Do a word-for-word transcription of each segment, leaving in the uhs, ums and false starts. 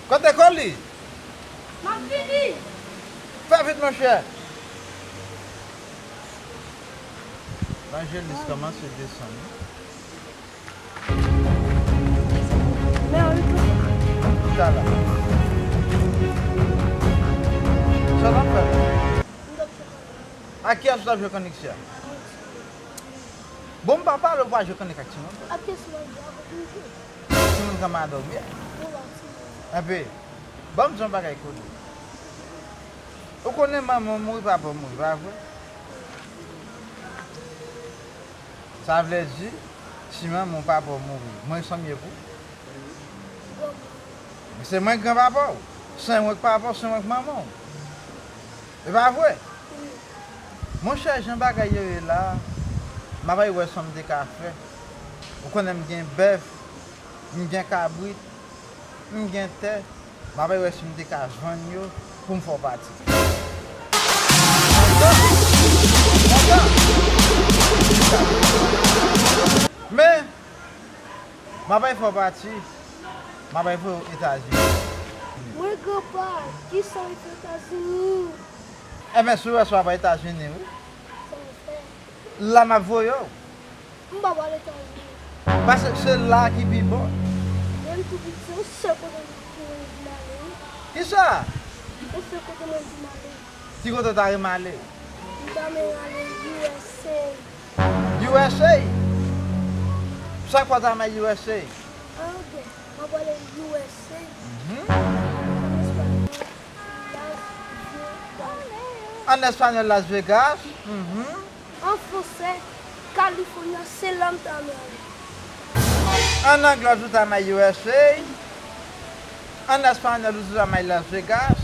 Kote Koli? M ap vini. Fè vit, monchè. Vanjelis kòmanse desann. Mè, wi, wi. Sa la. Sa w ap fè? A kiyès ou t ap jwe kannik sa? Bon, m pa pale, ou pa jwe kannik ak timoun. Ak kiyès mwen jwe, avèk misye. Timoun kanmad ou, byen. Ou la, timoun. Enpe, ban m di yon bagay, Koli. Ou konnen manman w mouri, papa w mouri, pa vre? Sa vle di, si manman w, papa w mouri, mwen sa m ye pou? Se mwen k granpapa w. Se mwen k papa w, se mwen k manman w. E pa vre? Monchè, jan bagay yo ye la, m ap al wè sa m te ka fè. Ou konnen m gen bèf, m gen kabrit, m gen tè, m ap al wè si m te ka vann yo pou m fè w pati. Men, m ap al fè w pati, m ap al voye w Etazini. Mwen, granpa, kisa w fè Etazini? Enben, si w wè sa w ap al Etazini, wi. Sa w fè? La m ap voye w. M pa pral Etazini. Paske se la ki pi bon. Depi m tou piti, se yon sèl kote m pou m ale, wi. Kisa? Yon sèl kote mwen di m ale. Ki kote w ta renmen ale? M ta renmen ale U S A. U S A? Sa k fè w ta renmen U S A? Anben, m ap ale U S A. Mhm. An espayòl, Las Vegas. An espayòl, Las Vegas. Mhm. An fransè, California, se la m ta renmen ale. An anglè, ou ta renmen U S A. An espayòl, ou ta renmen Las Vegas.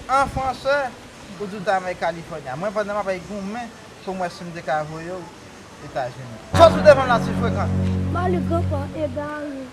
An fransè, ou ta renmen California. Mwen, pandan m ap goumen pou m wè si m te ka voye w Etazini. Soti devan m la, ti frekan. M ale, granpa, egare.